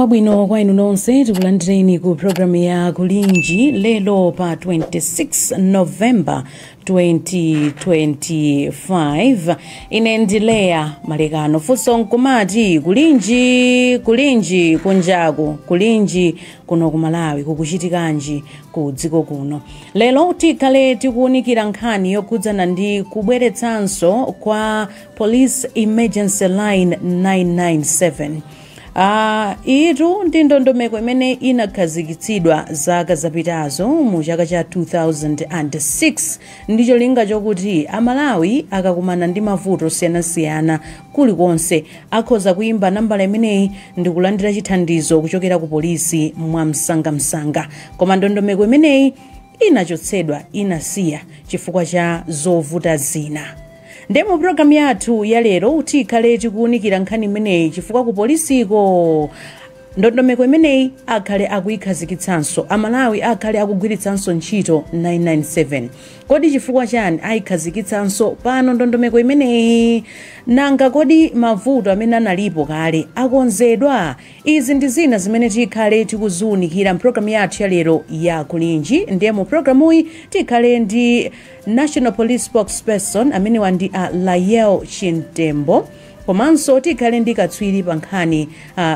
Wabwino kwa inu nonse. Tikulandireni ku programu ya Kulinji lero pa 26 November 2025. Ine ndi Leya Malekano. Funso nkumati, kulinji? Kulinji kunjaku? Kulinji kuno ku Malawi? Kukuchitikanji ku dziko kuno? Lero tikhale tikuwunikira nkhani yokhudzana ndi kubweretsanso kwa Police Emergency Line 997. Itu ndi ndondomeko imene inakhazikitsidwa zaka zapitazo mu chaka cha 2006 ndi cholinga chokuti Amalawi akakumana ndi mavuto osiyanasiyana kulikonse akhoza kuyimba nambala imeneyi ndi kulandira chithandizo kuchokera ku polisi mwamsangamsanga. Koma ndondomeko imeneyi inachotsedwa, inasiya chifukwa cha zovuta zina. Ndiye mu programu yathu ya lero tikhale tikuwunikira nkhani imeneyi, chifukwa ku polisiko ndondomeko imeneyi akhale akuyikhazikitsanso, Amalawi akhale akugwiritsanso ntchito 997. Kodi chifukwa chani ayikhazikitsanso pano ndondomeko imeneyi? Nanga kodi mavuto amene analipo kale akonzedwa? Izi ndi zina zimene tikhale tikuziwunikira mpulogalamu yathu ya lero ya Kulinji. Ndiye mu programuyi tikhale ndi National Police spokesperson, amenewa ndi a Layel Chintembo, komanso tikhale ndi katswiri pa nkhani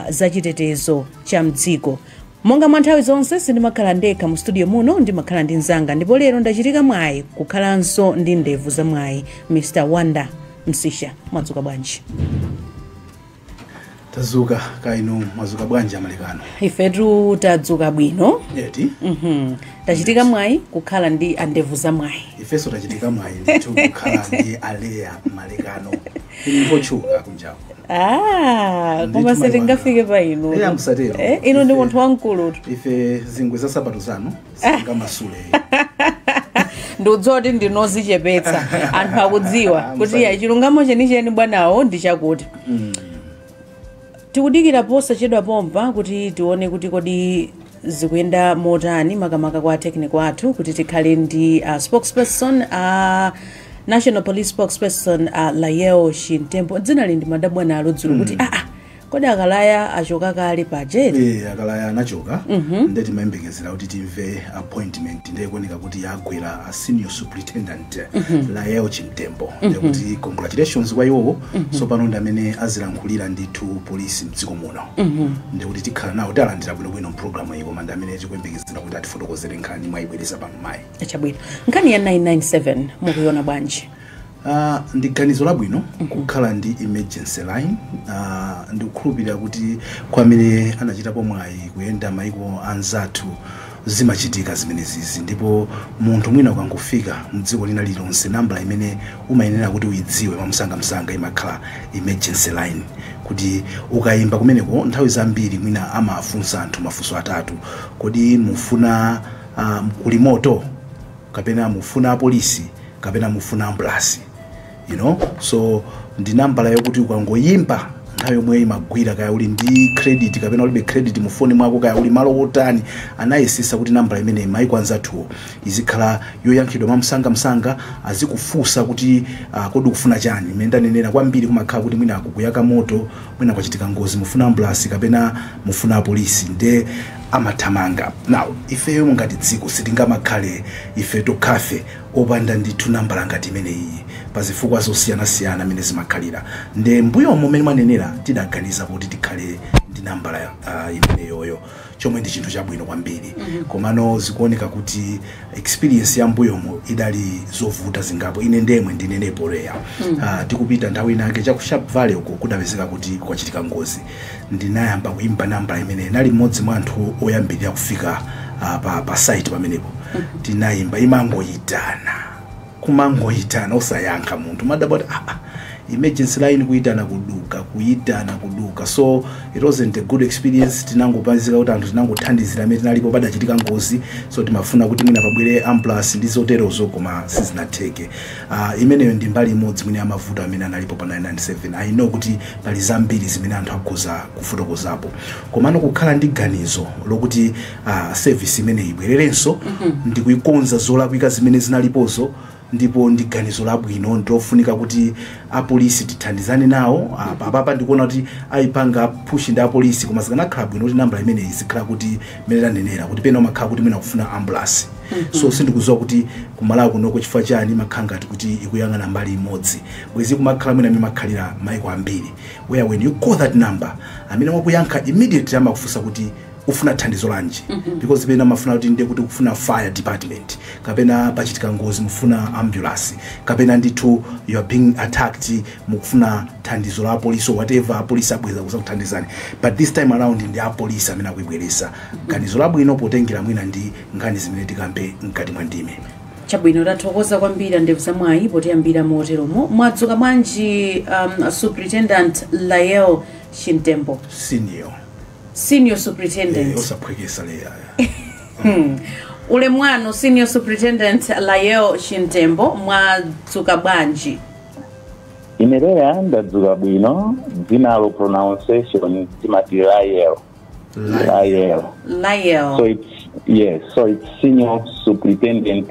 zachitetezo cha mdziko. Monga mwa nthawi zonse, sindimakhala ndekha mu studio muno, ndimakhala ndi mzanga, ndipo lero ndachitika mwayi kukhalanso ndi ndevu za mwayi, Mr Wanda Msisha. Mwadzuka bwanji? Tazuka kainu. Mwazuka bwanji, Amalekano? Ifetu tadzuka bwino. Eti? Tachitika mwayi kukhala ndi andevu za mwayi. Ifenso tachitika mwayi ndithu kukhala ndi Aleya Malekano. Inu ndotchuka kunjaku. Ah, koma Ndithu. sitingafike pa inu. Eya, musatero. Eh, inu ndi munthu wamkulutu. Ife zingwe za sapato zanu sitingamasule. Ndikudziwa kuti ndinozichepetsa, anthu akudziwa kuti ya chilungamo chenicheni bwanawo ndi chakuti tikudikira posachedwa pompa kuti tione kuti kodi zikuyenda motani, makamaka kwa technical athu, kuti tikhale ndi spokesperson, National Police spokesperson, Layel Chintembo. Dzina li ndimadabwa nalo dzulo kuti aa, kodi akalaya achoka kale pajeti? Eh, akalaya anachoka. Nde timayembekezera kuti timve appointment, ndiye kuoneka kuti yagwera a Senior Superintendent Layel Chintembo. Ndiye kuti congratulations kwa iwowo. So pano ndi amene azilankhulira ndithu polisi mdziko muno. Ndiye kuti tikhala nawo, talandira bwinobwino mpulogalamu iyi, koma ndi amene tikuyembekezera kuti atifotokozere nkhani mwayibwereza pano mayi. Chabwino. Nkhani ya 997 mukuiona bwanji? Ndi ganizo labwino kukhala ndi emergency line. Ndikukhulupirira kuti kwa amene anachitapo mwayi kuyenda maiko anzathu, zimachitika zimenezizi. Ndipo munthu mwina ukangofika mdziko lina lililonse, nambala imene umayenera kuti uyidziwe mwamsangamsanga imakhala emergency line, kuti ukayimba kumeneko, nthawi zambiri mwina amafunsa anthu mafunso atatu: kodi mufuna kuli moto, kapena mufuna apolisi, kapena mufuna ambulance? So ndi nambala yokuti ukangoyimba, nthawi yomwe imagwira, kaya uli ndi credit kapena ulibe credit mu foni mwako, kaya uli malo otani. Anayesesa kuti nambala imeneyi maiko anzathuwo izikhala yoyankhidwa mwamsangamsanga. Azikufunsa kuti kodi ukufuna chani? Imene ndanenera, kwambiri kumakhala kuti mwina kukuyaka moto, mwina kwachitika ngozi, mufuna ambulance kapena mufuna apolisi, nde amathamanga. Now ifeyo ngati dziko sitingamakhale ife tokhafe opanda ndithu nambala ngati imeneyi pa zifukwa zosiyanasiyana amene zimakhalira. Nde mbuyomo mmene mwanenera, tidaganiza kuti tikhale ndi nambala imeneyoyo, chomwe ndi chinthu chabwino kwambiri. Komano zikuoneka kuti experience ya mbuyomo idali zovuta zingapo. Ine ndemwe ndinenepo leya, tikupita nthawi inake chaku Sharp Valley uko, kudapezeka kuti kwachitika ngozi. Ndinayamba kuimba nambala imene nali mmodzi mwa anthu oyambirira kufika pa site pamenepo. Tinayimba, imangoyitana, kumangoyitana, osayankha munthu. Madabwa kuti emergency line kuyitana kuduka, kuyitana kuduka. So it wasn't a good experience. Tinangopazika kuti anthu tinangothandizira amene tinalipo padachitika ngozi. So timafuna kuti mwina pabwere ambulance ndi zoterozo, koma sizinatheke. Imeneyo ndi mbali imodzi mwina yamavuto amene analipo pa 997. I know kuti pali zambiri zimene anthu akhoza kufotokozapo, komano kukhala ndi ganizo lokuti service imeneyi ibwererenso ndi kuikonza zolakwika zimene zinalipozo. Ndipo ndi ganizo labwino, ndilofunika kuti apolisi tithandizane nawo. Apa apapa ndikuona kuti ayipanga push ndi apolisi, koma zikanakhala bwino kuti nambala imeneyi izikhala kuti mmene tanenera kuti pena umakhala kuti mwina kufuna ambulance. So sindikudziwa kuti kumalawi kunoko chifukwa chani imakhala ngati kuti ikuyang'ana mbali imodzi, bwezi kumakhala mwina mimakhalira maiko ambiri, where when you call that number, amene wakuyankha immediately amakufunsa kuti ufuna thandizo lanji, because pena mafuna kuti ndiye kuti kufuna fire department, kapena pachitika ngozi mufuna ambulance, kapena ndithu you are being attacked, mukufuna thandizo la apolisi or whatever, apolisi abweza kuzakuthandizani. But this time around ndi apolisi amene akuyibweresa. Ganizo labwino potengera mwina ndi nkhani zimene tikambe mkati mwa ndime. Chabwino, tathokoza kwambiri ndevu zamwayi potiyambira moteromo. Mwadzuka bwanji, Superintendent Lael Chintembo? Senior. Senior Superintendent. Osaphwekesa leya. Ule mwanu, Senior Superintendent Lael Chintembo, mwadzuka bwanji? Inereya ndadzuka bwino. Dzinalo pronunciation timati Lael, Lael. Lael. So it's, yes, so it's Senior Superintendent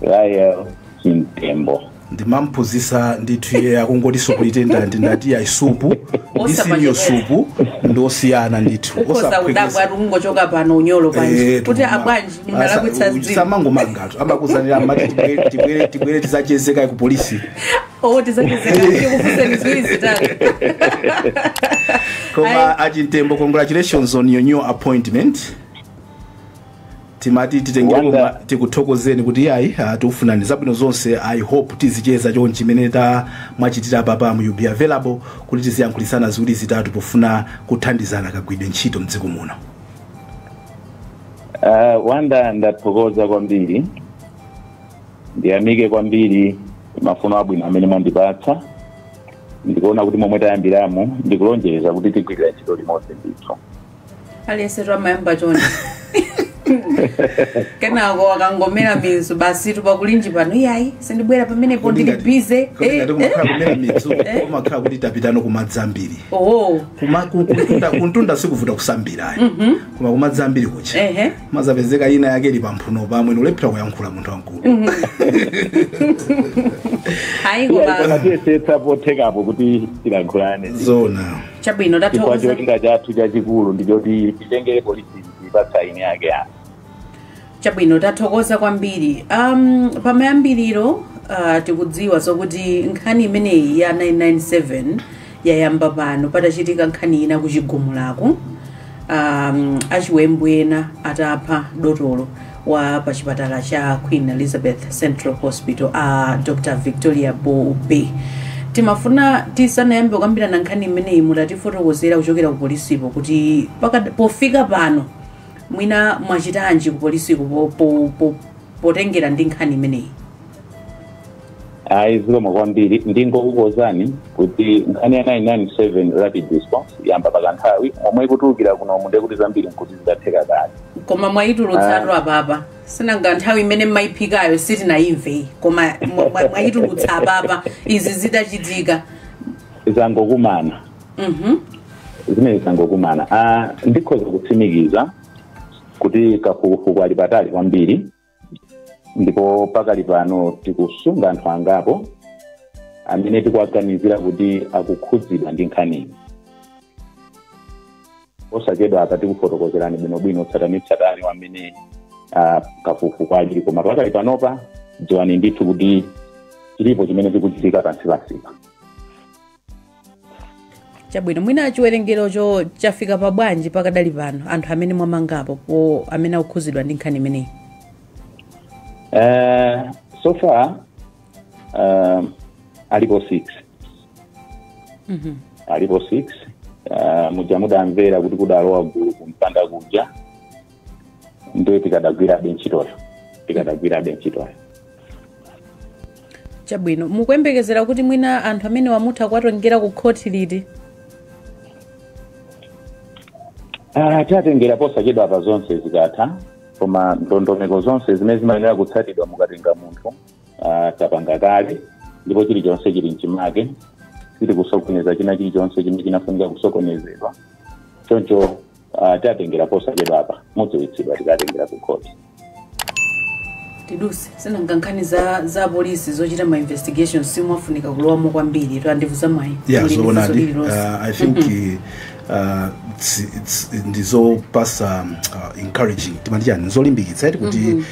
Lael Chintembo. Ndimamphunzitsa ndithu iye akungoti superintendent, ndati ayi, supu ndi senior supu ndosiyana ndithu. Ukhoza kudabwa ati kungochoka pano unyolo panje kuti abwanji munalakwitsa dzina. Samangomangatu amakuzanira amati tibwere, tibwere, tibwere tizachezeka ku polisi. Oh, tizachezeka tikufunseni ziwiri zitatu. Koma Achintembo, congratulations on your new appointment. Timati titengere Wanda. koma tikuthokozeni kuti yayi, tikufunani zabwino zonse. I hope tizicheza chonchi imene ta mwachitira papamu, you be available kuti tiziyankhulisana ziwiri zitatu pofuna kuthandizana kagwidwe ntchito mdziko muno. Wanda, ndathokoza kwambiri, ndiyamike kwambiri mafuno abwino amene mwandipatsa. Ndikuona kuti momwe tayambiramo, ndikulonjeza kuti tigwirira ntchito limodzi ndithu. Aliyense amayamba chonde, kenako akangomera mizu basi tupakulinji pano, iyayi, sindibwera pamenepo, ndili busy. Ngati kumakhala kumera mizu, kumakhala kuti tapitano kumadzi ambiri. Oh. Kuntunda sikuvuta kusambira ayi, koma kumadzi ambiri kucha mazapezeka ina yake ili pamphuno pamwe nulephera kuyankhula munthu wamkulu. Hayi, koma koma tiyesetsa pothekapo kuti tilankhulane. Zona. Chabwino. Chifukwa Tathokoza. Cholinga chathu chachikulu ndichoti titengere polisi ipatsa ine yake ya. Chabwino, tathokoza kwambiri. Pamayambiriro tikudziwa zokuti nkhani imeneyi ya 997 yayamba pano patachitika nkhani ina kuchigumulako, achiwembu ena atapha dotolo wa pachipatala cha Queen Elizabeth Central Hospital, Dr Victoria Bobe. Timafuna tisanayambe kukambirana nkhani imeneyi, mutatifotokozera kuchokera ku polisipo kuti pofika pano mwina mwachitanji ku polisiko potengera ndi nkhani imeneyi? Ayi, zikomo kwambiri. Ndingokukozani kuti nkhani ya 997 rapid response yamba pakanthawi momwe ikutulukira kuno, munde kuti zambiri nkuti zidatheka kale. Koma mwayitulutsatu apapa, sinanga nthawi imene mmayiphikayo sitinayimve, koma mwayitulutsa apapa izi zitachitika. Zangokumana. Zimene zangokumana. Ndikhoza kutsimikiza kuti kafukufuku ali patali kwambiri, ndipo pakali pano tikusunga anthu angapo amene tikuwaganizira kuti akukhudzidwa ndi nkhaniyi. Osachedwa apa tikufotokozerani bwinobwino tsatanetsatane wamene kafukufuku alili, koma pakali panopa dziwani ndithu kuti chilipo chimene chikuchitika pansi pansipa. Chabwino, mwina chiwerengerocho chafika pa bwanji pakadali pano, anthu amene mwamangapo po amene akukhudzidwa ndi nkhani imeneyi? So far alipo 6. Alipo 6. Muja mudamvera kuti kudalowa gulu kumpanda kuja, ndiye tikadagwirabe ntchitoyo, tikadagwirabe ntchitoyo. Chabwino, mukuyembekezera kuti mwina anthu amene wamutha kuwatengera ku khoti liti? Tatengera posachedwa pa zonse zikatha, koma ndondomeko zonse zimene zimayenera kutsatidwa mukatenga munthu tapanga kale, ndipo chilichonse chili mchimake, sitikusokoneza china chilichonse chimene chinafunika kusokonezedwa. Choncho tatengera posachedwa apa, mudziwitsidwa tikatengera ku khoti. Tiduse sinanga nkhani za polisi zochita ma investigation simwafunika kulowamo kwambiri, twandivuza mwayi. Yeah. Muli ndi funso Zoonadi. lililonse? I think it's ndizopasa encouraging, timati chani, nzolimbikitsa iti kuti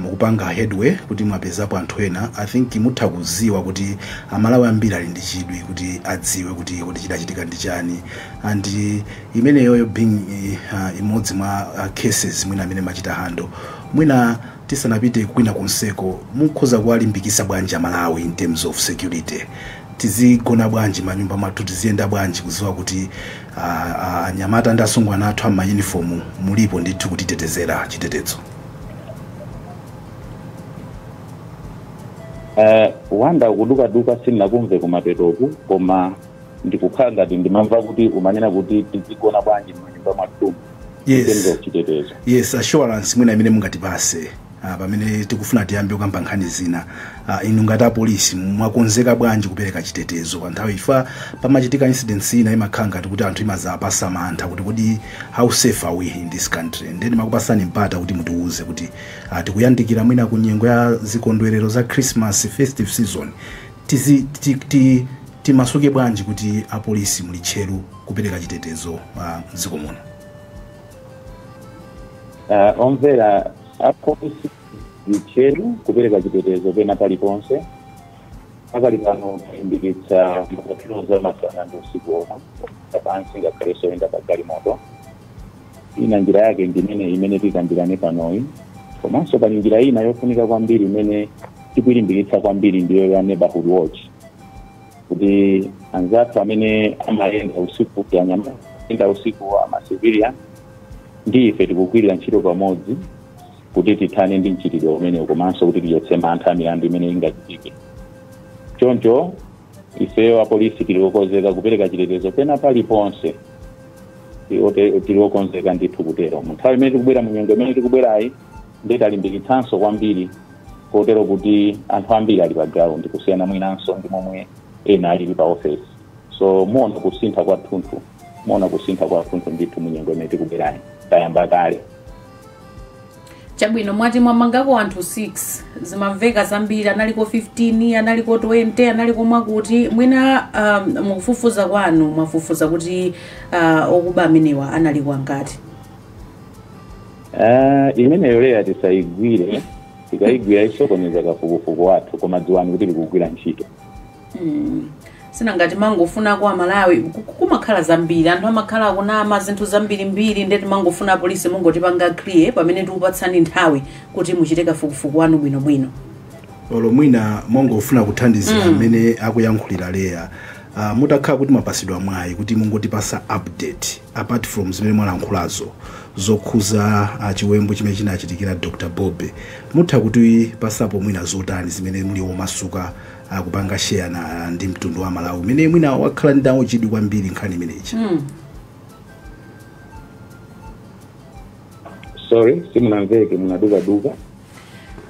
mukupanga headway kuti mwapezapo anthu ena. I think mutha kuziwa kuti Amalawi ambiri ali ndi chidwi kuti adziwe kuti chidachitika ndi chani, and imeneyoyo being imodzi mwa cases mwina amene machita handle. Mwina tisanapite kwina kunseko, mukhoza kuwalimbikisa bwanji Amalawi in terms of security? Tizigona bwanji manyumba mwathu, tiziyenda bwanji, kuziwa kuti anyamata ndi asungwana athu ama uniform mulipo ndithu kutitetezera, chitetezo? Wanda, kudukaduka, sindinakumve kumapetoku, koma ndikukhala ngati ndimamva kuti umanena kuti tizigona bwanji m'manyumba mwathu in terms Yes. of chitetezo. Yes, assurance mwina imene mungatipase pamene tikufuna tiyambe kukamba nkhani zina, inu ngati apolisi mwakonzeka bwanji kupereka chitetezo pa nthawi ifa pamachitika incidents ina imakhala ngati kuti anthu imazapasa mantha kuti kodi how safe are we in this country? Then makupasani mpata kuti mutiuze kuti tikuyandikira mwina ku nyengo ya zikondwerero za Christmas, festive season, tizi ti, ti, timasuke bwanji kuti apolisi muli tcheru kupereka chitetezo mdziko muno? Omvera, apolisi tcheru kupereka chitetezo pena paliponse. Pakali pano talimbikitsa ma patrols amasana ndi usiku omwe pansi, ngakhalenso oyenda pa galimoto. Ina njira yake ndimene imene tikambirane panoyi, komanso pali njira ina yofunika kwambiri imene tikuyilimbikitsa kwambiri, ndiyo ya neighborhood watch, kuti anzathu amene amayenda usiku, anyamata ayenda usiku, ama civilian ndi ife tikugwirira ntchito pamodzi kuti tithane ndi mchitidwe umenewu, komanso kuti tichotse mantha a milandu imene ingachitike. Choncho ifeyo apolisi tili okonzeka kupereka chitetezo pena paliponse. Tili okonzeka ndithu kutero. Mu nthawi imene tikubwera, mu nyengo imene tikubwerayi, ndi talimbikitsanso kwambiri kotero kuti anthu ambiri ali pa ground kusiyana mwinanso ndi momwe ena alili pa office. So muona kusintha kwathunthu, muona kusintha kwathunthu ndithu mu nyengo imene tikubwerayi. Tayamba kale. Chabwino, mwati mwamangako anthu 6. Zimamveka zambiri, analiko 15, analiko 20, analiko mwakuti. Mwina mukufufuza kwanu mwafufuza kuti okuba amenewa analiko angati? Imeneyo leya tisayigwire, tikayigwira isokoneza kafukufuku wathu, koma dziwani kuti tikugwira ntchito. Sinangati mangofunako Amalawi, kumakhala zambiri, anthu amakhala akunama zinthu zambirimbiri, ndeti mangofuna apolisi mungotipanga clear pamene tikupatsani nthawi kuti muchite kafukufuku wanu bwinobwino. Olo mwina mongofuna kuthandizira mmene akuyankhulira Leya, mutakhala kuti mwapasidwa mwayi kuti mungotipasa update apart from zimene mwalankhulazo zokhuza chiwembu chimene chinachitikira Dr Bobe, mutha kutipasapo mwina zotani zimene muli womasuka kupanga share na ndi mtundu wa Malawi umene mwina wakhala ndi nawo chidwi kwambiri nkhani imeneyi? Sorry, simunamveke, munadukaduka.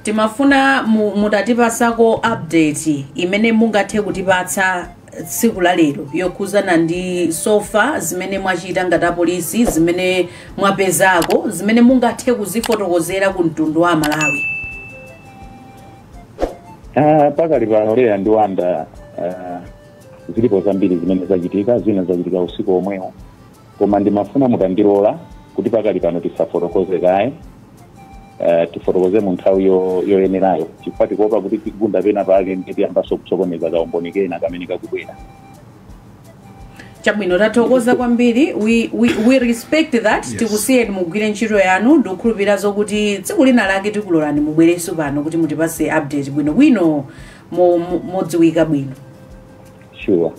Timafuna mutatipasako update imene mungathe kutipatsa tsiku la lero yokhuzana ndi so far zimene mwachita ngati apolisi, zimene mwapezako, zimene mungathe kuzifotokozera ku mtundu wa Malawi. Pakali pano, Leya ndi Wanda, zilipo zambiri zimene zachitika, zina zachitika usiku omwewo, koma ndimafuna mutandilola kuti pakali pano tisafotokoze kaye, tifotokoze mu nthawi yoyenerayo, chifukwa tikuopa kuti tigunda pena pake ndi tiyambanso kusokoneza kaumboni kena kamene kakubwera. Chabwino, tathokoza kwambiri. We respect that. Yes. Tikusiyeni mugwire ntchito yanu. Ndikukhulupirira zokuti tsiku lina lake tikulolani mubwerenso pano kuti mutipase update bwinobwino, modziwika bwino. Sure.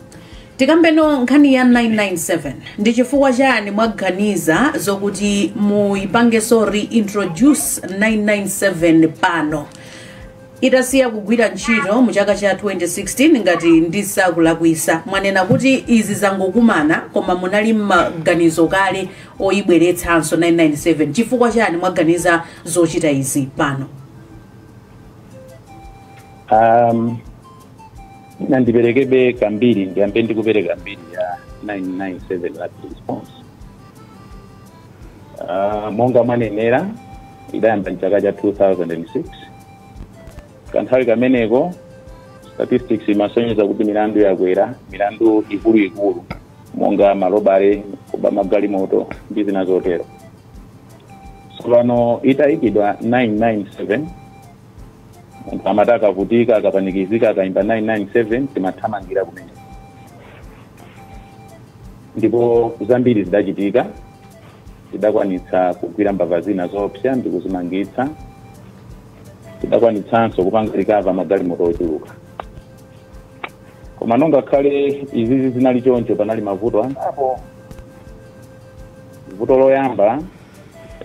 Tikambeno nkhani ya 997. Ndi chifukwa chani mwaganiza zokuti muyipangenso reintroduce 997 pano itasiya kugwira ntchito mu chaka cha 2016, ngati ndisakulakwisa? Mwanena kuti izi zangokumana, koma munali maganizo kale oyibweretsanso 997. Chifukwa chani mwaganiza zochita izi pano? Ina ndiperekebe kambiri, ndiyambe ndikupereka mbiri ya 997 rapid response. Monga mwanenera, idayamba mchaka cha 2006. Kanthawi kameneko statistics imasonyeza kuti milandu yakwera, milandu ikuluikulu monga ma robbery, kuba magalimoto ndi zina zotero. Tsopano itayikidwa 997, munthu amati akavutika, akapanikizika, akayimba 997, timathamangira kumene, ndipo zambiri zidachitika. Tidakwanitsa kugwira mbava zina zoopsa ndi kuzimangitsa. Tidakwanitsanso kupanga recover magalimoto ochuluka. Koma nongakhale izizi zinali choncho, panali mavuto angapo. Vuto loyamba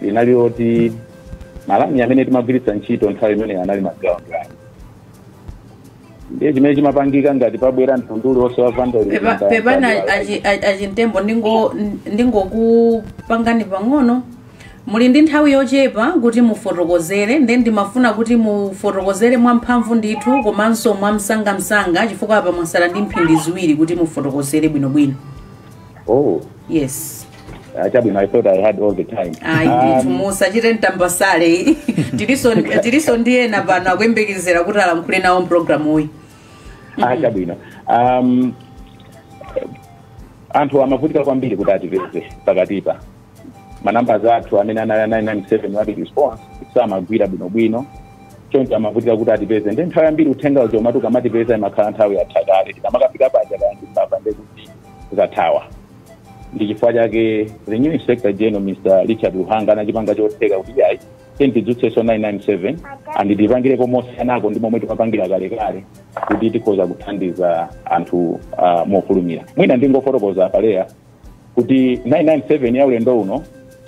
linali loti malamya amene timagwiritsa ntchito nthawi imeneyo anali ma ground line. Ndiye chimene chimapangika, ngati pabwera mtundu uliwonse wa vandalism, Pepana, Achimtembo, ndingokupangani pang'ono. Muli ndi nthawi yochepa kuti mufotokozere, nde ndimafuna kuti mufotokozere mwamphamvu ndithu komanso mwamsangamsanga, chifukwa apa mwasala ndi mphindi 2 kuti mufotokozere bwinobwino. Oh. Yes. Chabwino, I thought I had all the time. Ayi ndithu, musachite mtambasale. Tiliso ndi ena pano akuyembekezera kuti alankhule nawo mpulogalamu uyi. Ah, chabwino. Anthu amavutika kwambiri kuti atipeze pakatipa. Manamba athu amene anali 997 rapid response samagwira bwinobwino, choncho amavutika kuti atipeze. Ndi nthawi yambiri uthenga uja umati ukamatipeza imakhala nthawi yatha kale. Tikamakafika paja, kaya ndi mbava, ndekuti zathawa. Ndi chifukwa chake the new Inspector General, Mr Richard Luhanga, anachipanga chotheka kuti yayi, tidzutsenso 997 and tipangireko mosiyanako ndi momwe timapangira kalekale, kuti tikhoza kuthandiza anthu mofulumira. Mwina ndingofotokoza paleya kuti 997 ya ulendo uno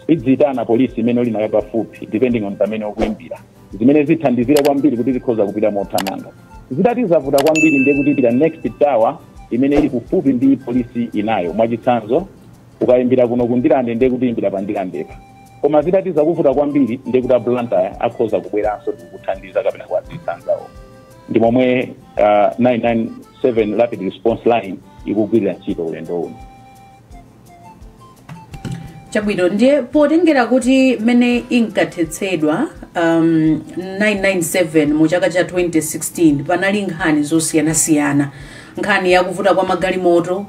idziyitana polisi imene uli nayo pafupi, depending on pamene ukuimbira, zimene zithandizira kwambiri kuti zikhoza kupita mothamanga. Zidati zavuta kwambiri, ndiye kuti pita next tower imene ili kufupi ndi polisi inayo. Mwachitsanzo, ukayimbira kuno kuNdirande, ndiye kuti imbira pa Ndirandepa. Koma zidati zakuvuta kwambiri, ndiye kuti a Blantyre akhoza kubweranso ndikuthandiza kapena kuwadziwitsa anzawo. Ndi momwe 997 rapid response line ikugwirira ntchito ulendo uno. Chabwino. Ndiye potengera kuti mmene inkathetsedwa 997 mu chaka cha 2016, panali nkhani zosiyanasiyana: nkhani yakuvuta kwa magalimoto,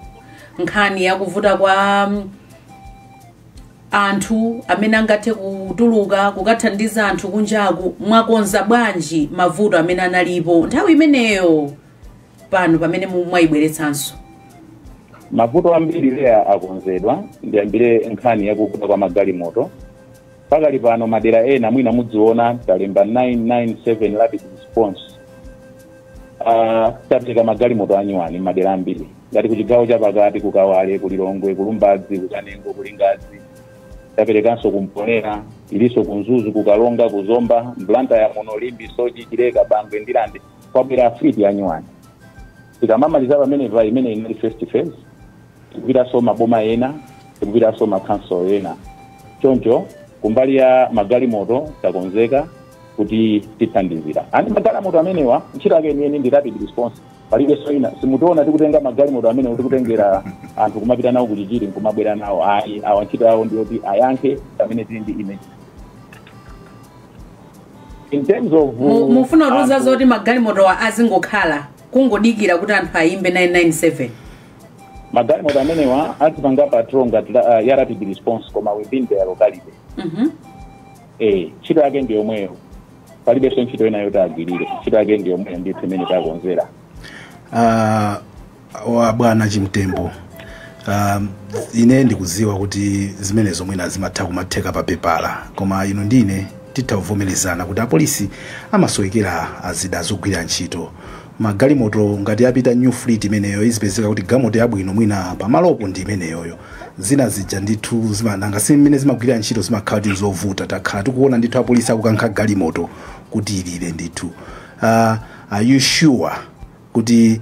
nkhani yakuvuta kwa anthu amene angathe kutuluka kukathandiza anthu kunjaku. Mwakonza bwanji mavuto amene analipo nthawi imeneyo pano pamene mwayibweretsanso? Mavuto ambiri leya akonzedwa. Ndiyambire nkhani yakuvuta kwa magalimoto. Pakali pano madera ena mwina mudziona talemba 997 rapid response. Tapereka magalimoto anyuwani madera ambiri, ngati kuchigawo chapakati, kuKawale, kuLilongwe, kuLumbadzi, kuKanengo, kuLingadzi. Taperekanso kuMponera, ilinso kuMzuzu, kuKalonga, kuZomba, Blantyre muno, Limbe, Soche, Chileka, Bangwe, Ndilande, kwabwera fleet yanyuwani. Tikamamaliza pamenepa, imene inali first phase, tikupitanso maboma ena, tikupitanso makhansolo ena. Choncho kumbali ya magalimoto takonzeka kuti tithandizira. Ani magalimoto amenewa ntchito yake yeniyeni ndi rapid response, palibenso ina. Simutiona tikutenga magalimoto amene tikutengera anthu kumapita nawo kuChichiri nkumabwera nawo, ayi. Awa ntchito yawo ndiyoti ayankhe pamene tili ndi image in terms of Mufuna kutiuza anthu- zoti magalimotowa azingokhala kungodikira kuti anthu ayimbe 997? Magalimoto amenewa azipanga patrol ngati ya rapid response, koma within their locality. Ntchito yake ndi yomweyo, palibenso ntchito ina yoti agwirire. Ntchito yake ndi yomweyo ndithu imene takonzera. Wa bwana Chimtembo, ine ndikudziwa kuti zimenezo mwina zimatha kumatheka pa pepala, koma inu ndine titha kuvomerezana kuti apolisi amasowekera azida zogwira ntchito. Magalimoto ngati apita new fleet imeneyo, izipezeka kuti galimoto yabwino mwina pamalopo ndi imeneyoyo. Zina zija ndithu nanga si mmene zimagwirira ntchito, zimakhala kuti zovuta. Takhala tikuona ndithu apolisi akukankha galimoto kuti ilire ndithu. Are you sure kuti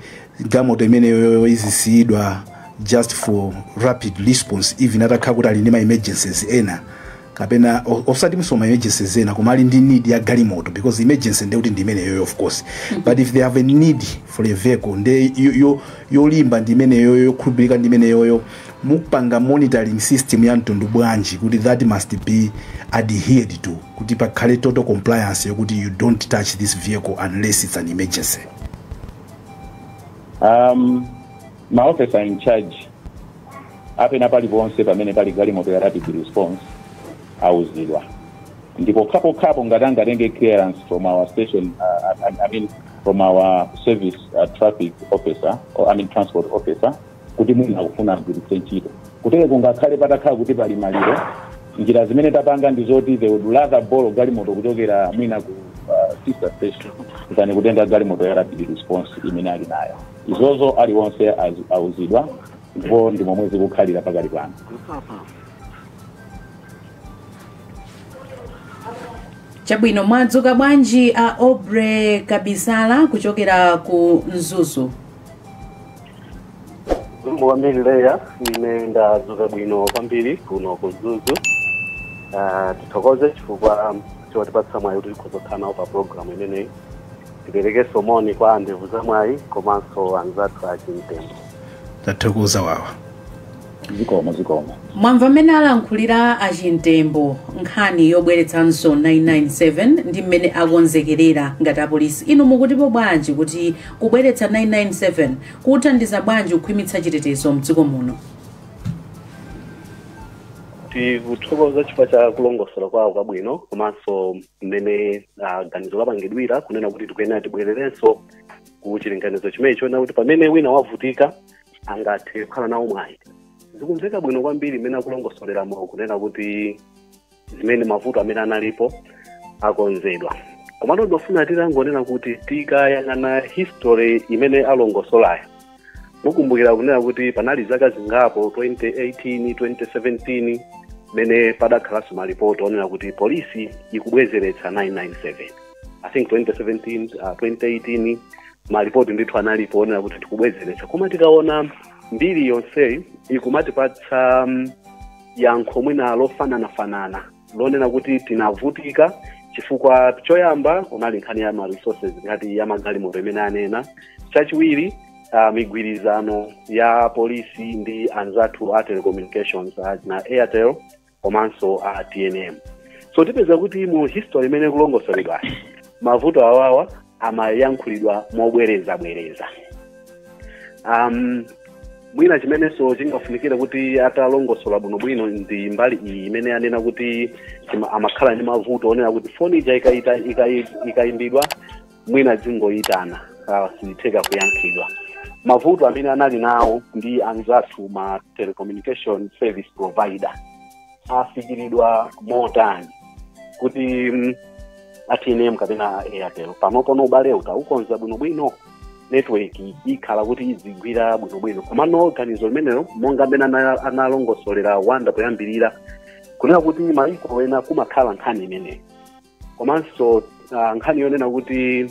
galimoto imeneyo izisiyidwa just for rapid response, even atakhala kuti ali ndi ma emergencies ena? Kapena osati musoma emergency zena, koma ali ndi need ya galimoto, because emergency ndekuti ndi imeneyoyo, of course, but if they have a need for a vehicle nde yolimba ndi imeneyoyo, yokhulupirika ndi imeneyoyo, mupanga monitoring system ya mtundu bwanji kuti that must be adhered to, kuti pakhale total compliance yokuti you don't touch this vehicle unless it's an emergency? Ma officer in charge apena paliponse pamene pali galimoto ya rapid response auzidwa, ndipo khapokhapo ngati angatenge clearance from our station, I mean from our service traffic officer, or I mean transport officer, kuti mwina akufuna agwiritse ntchito. Kutere kungakhale patakhala kuti pali maliro, njira zimene tapanga ndi zoti they would rather borrow galimoto kuchokera mwina ku sister station than kutenga galimoto ya rapid response imene ali nayo. Izozo aliwonse auzidwa, ndipo ndi momwe zikukhalira pakali pano. Chabwino, mwadzuka bwanji a Obre Kabisala kuchokera ku Mzuzu? Zikomo kwambiri Leya, ine ndadzuka bwino kwambiri kuno ku Mzuzu. Tithokoze chifukwa chotipatsa mwayi kuti tikhoza kukhala nawo pa program imeneyi. Tiperekenso moni kwa andevu za mwayi komanso anzathu achimtembo. Tathokoza wawa. Zikomo, zikomo. Mwamva mmene alankhulira achimtembo nkhani yobweretsanso 997 ndi mmene akonzekerera ngati apolisi. Inu mukutipo bwanji kuti kubweretsa 997 kuthandiza bwanji kukhwimitsa chitetezo mdziko muno? Tikuthokoza chifukwa cha kulongosola kwawo kwabwino komanso mmene ganizo lapangidwira kunena kuti tikuyenera tibwererenso ku chilinganizo chimenechi chonena kuti pamene wina wavutika angathe kukhala nawo mwayi. Zikumveka bwino kwambiri mmene akulongosoleramo kunena kuti zimene mavuto amene analipo akonzedwa. Komano ndofuna titangonena kuti tikayang'ana history imene alongosolayo, mukumbukira kunena kuti panali zaka zingapo 2018, 2017 mene padakhalanso malipoti onena kuti polisi ikubwezeretsa 997. I think 2017, 2018 malipoti ndithu analipo onena kuti tikubwezeretsa, koma tikaona mbiri yonseyi ikumatipatsa yankho mwina lofananafanana lonena kuti tinavutika chifukwa choyamba unali nkhani ya ma resources ngati ya magalimoto imene anena, chachiwiri migwirizano ya polisi ndi anzathu a telecommunications na Airtel komanso a TNM. So tipeza kuti mu history imene kulongosoledwa mavuto awawa amayankhulidwa mobwerezabwereza. Mwina chimenenso chingafunikire kuti atalongosola bwinobwino ndi mbali iyi imene anena kuti amakhala ndi mavuto onena kuti foni ija ikayimbidwa mwina zingoyitana, sizitheka kuyankhidwa. Mavuto amene anali nawo ndi anzathu ma telecommunication service provider afikiridwa motani kuti a TNM kapena Airtel panopo ubale utaukonza bwinobwino, network ikhala kuti izigwira bwinobwino. Komano ganizo limenelo monga amene analongosolera Wanda poyambirira kunena kuti maiko ena kumakhala nkhani imeneyi, komanso nkhani yonena kuti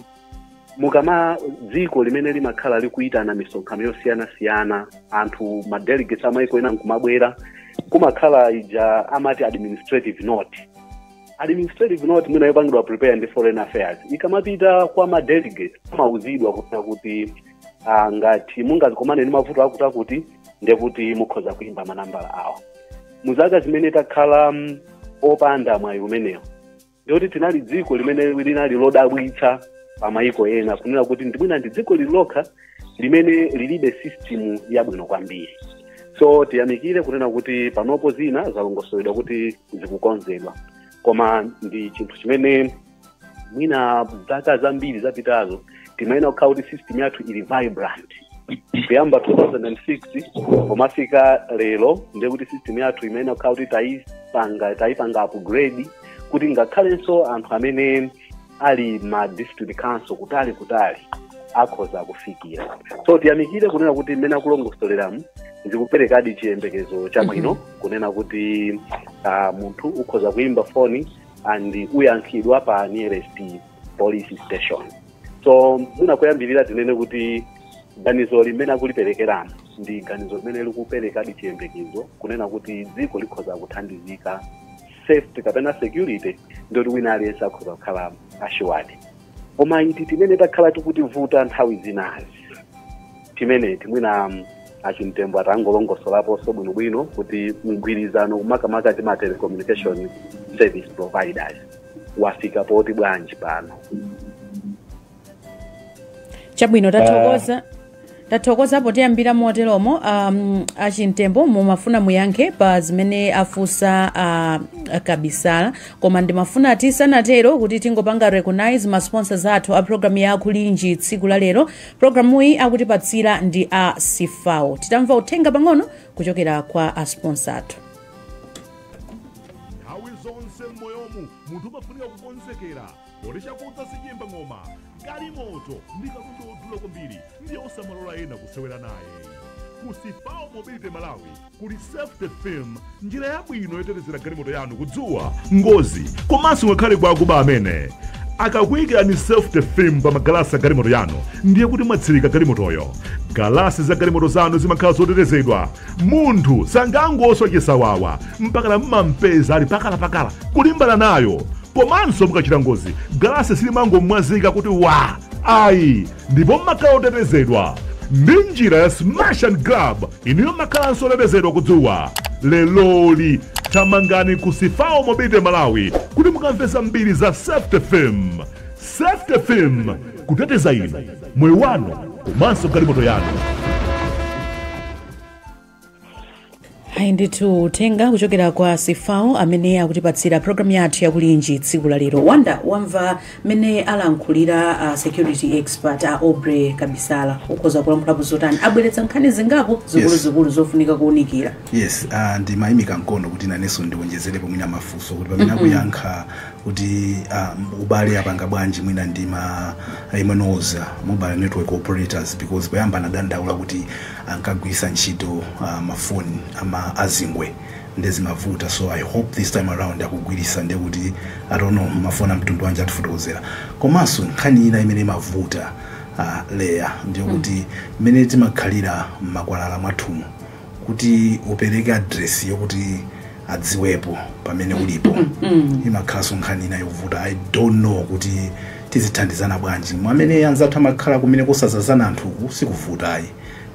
mukama dziko limene limakhala likuitana misonkhano yosiyanasiyana, anthu ma delegates amaiko ena nkumabwera, kumakhala ija amati administrative note. Administrative note mwina yopangidwa prepare ndi foreign affairs, ikamapita kwa ma delegates amauzidwa kunena kuti ngati mungazikomane ndi mavuto akuti akuti ndekuti mukhoza kuimba manambala awo. Muzaka zimene takhala opanda mwayi umenewo, ndikuti tinali dziko limene linali lodabwitsa pamayiko ena kunena kuti ndimwina ndi dziko lililokha limene lilibe system yabwino kwambiri. So tiyamikire kunena kuti panopo zina zalongosoledwa kuti zikukonzedwa, koma ndi chinthu chimene mwina zaka zambiri zapitazo timayenera kukhala kuti system yathu ili vibrant. Kuyamba 2006 pomafika lero ndiye kuti system yathu imayenera kukhala kuti tayipanga upgrade kuti ngakhalenso anthu amene ali ma district council kutali kutali akhoza kufikira. So tiyamikire kunena kuti mmene akulongosoleramu zikuperekadi chiyembekezo chabwino kunena kuti munthu ukhoza kuimba foni and uyankhidwa pa nearest police station. So mwina kuyambirira tinene kuti ganizo limene akuliperekeramo ndi ganizo limene likuperekadi chiyembekezo kunena kuti dziko likhoza kuthandizika safety kapena security, ndoti wina aliyense akhoza kukhala assured. Koma iti timene takhala tikutivuta nthawi zinazi, timeneti mwina aChimtembo atangolongosolaponso bwinobwino kuti mgwirizano kumakamaka ti ma telecommunication service providers wafika poti bwanji pano? Chabwino, tathokoza, tathokoza potiyambira moteromo. AChimtembo, mumafuna muyankhe pa zimene afunsa Kabisala, koma ndimafuna tisanatero kuti tingopanga recognize ma sponsors athu a program ya Kulinji tsiku la lero. Programuyi akutipatsira ndi a CFAO. Titamva uthenga pang'ono kuchokera kwa a sponsor athu. Nthawi zonse m'moyomu munthu umafunika kukonzekera poti chakudza sichimba ng'oma. Galimoto ndi katundu wodula kwambiri, ndiye osamalola ena kusewera naye. Ku CFAO Mobility Malawi kuli safety film, njira yabwino yotetezera galimoto yanu kudzuwa, ngozi komanso ngakhale kwa akuba amene akakuyikirani safety film pa magalasi a galimoto yanu, ndiye kuti mwatsirika galimotoyo. Galasi za galimoto zanu zimakhala zotetezedwa, munthu sangangoswa chisawawa mpaka mmampeza ali pakalapakala kulimbana nayo. Komanso mukachita ngozi, galasi silimangomwazika kuti wa, ayi, ndipo mmakhala otetezedwa ndi njira ya smash and grab. Inuyo makhalanso otetezedwa kudzuwa. Leloli thamangani ku CFAO Mobility Malawi kuti mukamve zambiri za safety film. Safety film, kuteteza inu, moyo wanu komanso galimoto yanu. Ayi ndithu, uthenga kuchokera kwa CFAO amene akutipatsira programu yathu yakulinji tsiku la lero. Wanda, wamva mmene alankhulira security expert a Aubrey Kabisala. Ukhoza kulankhulapo zotani? Abweretsa nkhani zingapo zikuluzikulu zofunika kuwunikira. Yes, ndimayimika mkono kuti nanenso ndiwonjezerepo mwina mafunso, kuti pamene akuyankha kuti ubale apanga bwanji mwina ndi ma MNOs, mobile network operators, because poyamba anadandaula kuti ankagwiritsa ntchito mafoni ama azingwe ndezimavuta. So I hope this time around akugwiritsa, ndiye kuti, I don't know, mafoni amtundu wanji, atifotokozera. Komanso nkhani ina imene imavuta, leya, ndiyo kuti mmene timakhalira m'makwalala mwathumu, kuti upereke address yokuti adziwepo pamene ulipo, imakhalanso nkhani ina yovuta. I don't know kuti tizithandizana bwanji. Mwamene anzathu amakhala kumene kusazazana anthuku, sikuvutayi,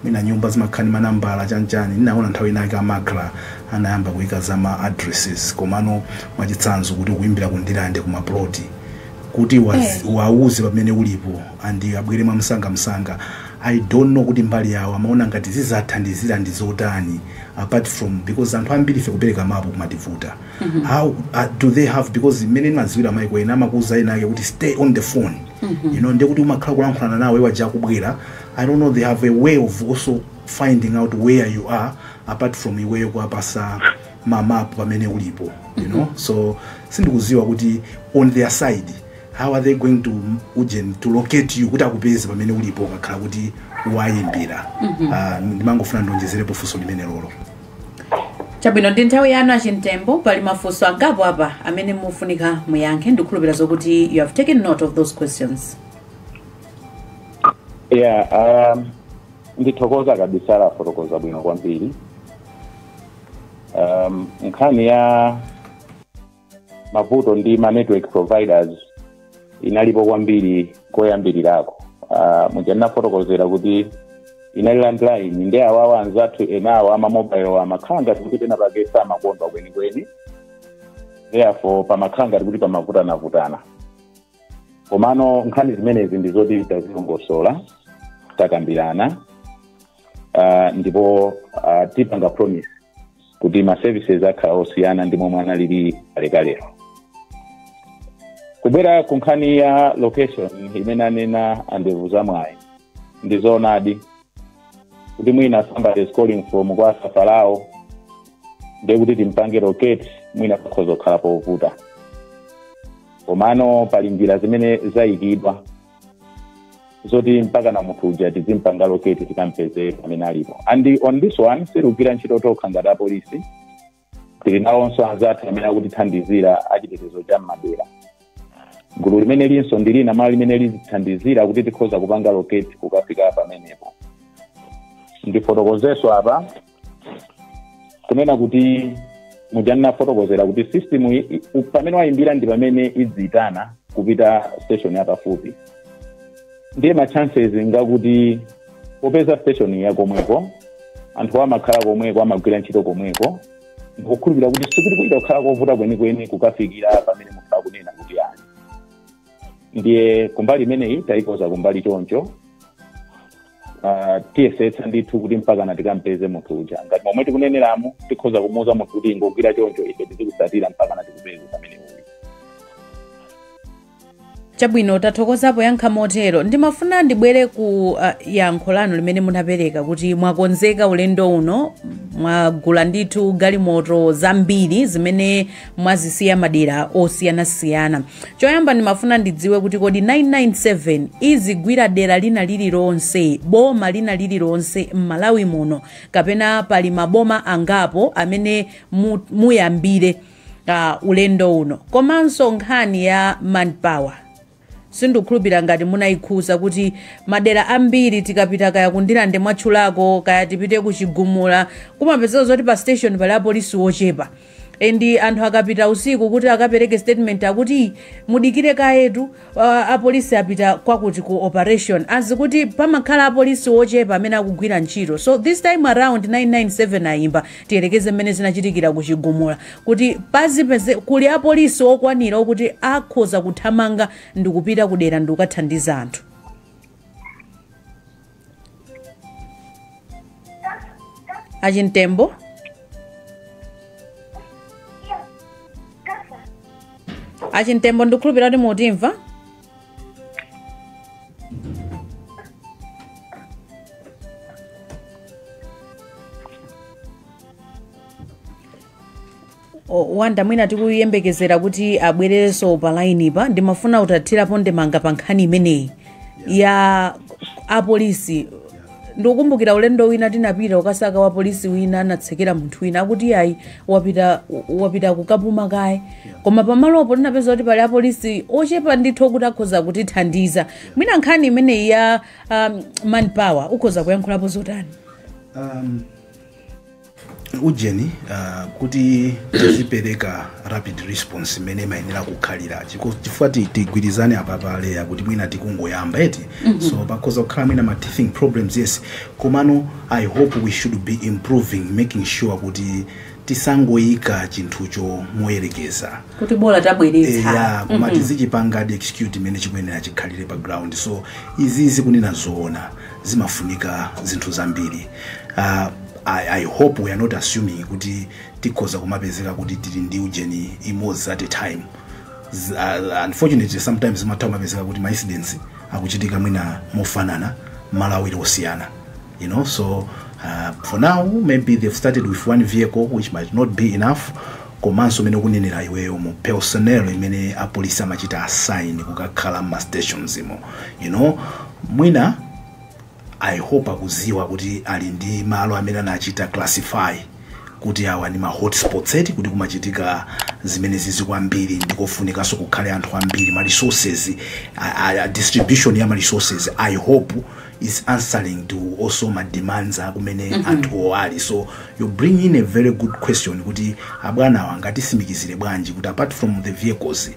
mina nyumba zimakhala ndi manambala chanchani. Ndinaona nthawi inake amakra anayamba kuyika za ma addresses, komano mwachitsanzo kuti ukuimbira kundilande kumaploti, kuti wauze pamene ulipo andi abwere mwamsangamsanga, I don't know kuti mbali yawo amaona ngati zizathandizira ndi zotani, apart from because anthu ambiri ife kupereka mapu kumativuta. How do they have, because mmene ndimadziwira maiko ena amakuuza ena ake kuti stay on the phone, ndiye kuti umakhala kulankhulana nawe waja akubwera. I don't know, they have a way of also finding out where you are apart from iweyo kuwapasa mamapu pamene ulipo. So sindikuziwa kuti on their side how are they going to ujen to locate you kuti akupeze pamene ulipo ukakhala kuti wayimbira. Ndimangofuna ndonjezerepo funso limene lolo. Chabwino, ndi nthawi yanu aChimtembo. Pali mafunso angapo apa amene mufunika muyankhe. Ndikukhulupirira zokuti you have taken note of those questions. Yeah, ndithokoza Kabisala, afotokoza bwino kwambiri. Nkhani ya mavuto ndi ma network providers inalipo kwambiri koyambirirako. Muja ndinafotokozera kuti inali landline, ndi awawa anzathu enawo ama mobile amakhala ngati kuti pena pake samakondwa kwenikweni, therefore pamakhala ngati kuti pamavutanavutana. Komano nkhani zimenezi ndi zoti tazilongosola, takambirana, ndipo tipanga promise kuti ma services akhala osiyana ndi momwe analili kalekalero. Kubwera ku nkhani ya location imene anena andevu zamwayi, ndi zoonadi kuti mwina somebody is calling from kwa Safarao, ndiye kuti timpange locate mwina pakhoza kukhala povuta. Komano pali njira zimene zayikidwa zoti mpaka na munthu uja tizimpanga locate, tikampeze pamene alipo. And on this one sitikugwira ntchito tokha ngati apolisi, tili nawonso anzathu amene akutithandizira achitetezo cha m'madera. Gulu limene linso ndi lina mwa limene lizithandizira kuti tikhoza kupanga locate kukafika pamenepo. Ndifotokozenso apa kunena kuti Muja ndinafotokozera kuti system pamene wayimbira ndi pamene idziyitana kupita station yapafupi. Ndiye ma chances ngakuti popeza station yakomweko, anthu amakhala komweko, amagwira ntchito komweko, ndikukhulupirira kuti sikuti kuita kukhala kovuta kwenikweni kukafikira pamene munthu akunena kuti ali. Ndiye kumbali imeneyi tayikoza kumbali choncho. Tiyesetsa ndithu kuti mpaka tikampeze munthu uja. Ngati momwe tikuneneramo, tikhoza kumuuza munthu kuti ingogwira choncho, ife tizikusatira mpaka tikupeze pamene uli. Chabwino, tathokozapo yankha motero. Ndimafuna ndibwere ku yankho lanu limene munapereka kuti mwakonzeka ulendo uno, mwagula ndithu galimoto zambiri zimene mwazisiya madera osiyanasiyana. Choyamba ndimafuna ndidziwe kuti kodi 997 izigwira dera lina lililonse, boma lina lililonse m'Malawi muno, kapena pali maboma angapo amene muyambire ulendo uno? Komanso nkhani ya manpower, sindikukhulupirira ngati munayikhuza kuti madera ambiri tikapita, kaya kundilande mwatchulako, kaya tipite kuchigumula, kumapezeka zoti pa station pali apolisi wochepa, and anthu akapita usiku kuti akapereke statement akuti mudikire kayetu, apolisi apita kwakuti ku operation, azikuti pamakhala apolisi wochepa amene akugwira ntchito. So this time around 997 ayimba, tiyelekeze mmene zinachitikira kuchigumula, kuti pazipeze kuli apolisi okwanira okuti akhoza kuthamanga ndikupita kudera ndikukathandiza anthu? Achimtembo, Achimtembo, ndikukhulupirira kuti mutimva. Wanda, mwina tikuyembekezera kuti abwererenso pa line pa. Ndimafuna utathirapo ndemanga pa nkhani imeneyi ya apolisi. Ndikukumbukira ulendo wina tinapita ukasaka wa polisi wina, anatsekera munthu wina akuti ayi, wapita kukapuma kaye, koma pamalopo tinapeza kuti pali apolisi ochepa ndithu kuti akhoza kutithandiza. Mwina nkhani imeneyi ya manpower ukhoza kuyankhulapo zotani? Ujeni, kuti tizipereka rapid response imene imayenera kukhalira, chifukwa tigwirizane apa paleya kuti mwina tikungoyamba eti, so pakhoza kukhala mwina ma teething problems, yes, komano I hope we should be improving, making sure kuti tisangoyika chinthucho moyerekeza kuti bola tabweretsa. Ya, koma tizichipanga execute imene chikuyenera chikhalire pa ground. So izizi, kunena zoona, zimafunika zinthu zambiri. I hope we are not assuming kuti tikhoza kumapezeka kuti tili ndi ujeni imodzi at a time. Unfortunately sometimes zimatha kumapezeka kuti ma incidents akuchitika mwina mofanana malo awiri osiyana. So for now maybe they've started with one vehicle, which might not be enough. Komanso mene kunenera iweyo, mu personnel imene apolisi amachita assign kukakhala ma stations imo, mwina I hope akuziwa kuti ali ndi malo amene anachita classify kuti awa ndi ma hotspots eti, kuti kumachitika zimene zizi kwambiri, ndikofunikanso kukhale anthu ambiri. Ma resources, distribution ya ma resources, I hope is answering to also ma demands akumene anthu ali. So you bring in a very good question kuti abwanawa angatisimikizire bwanji kuti apart from the vehicles,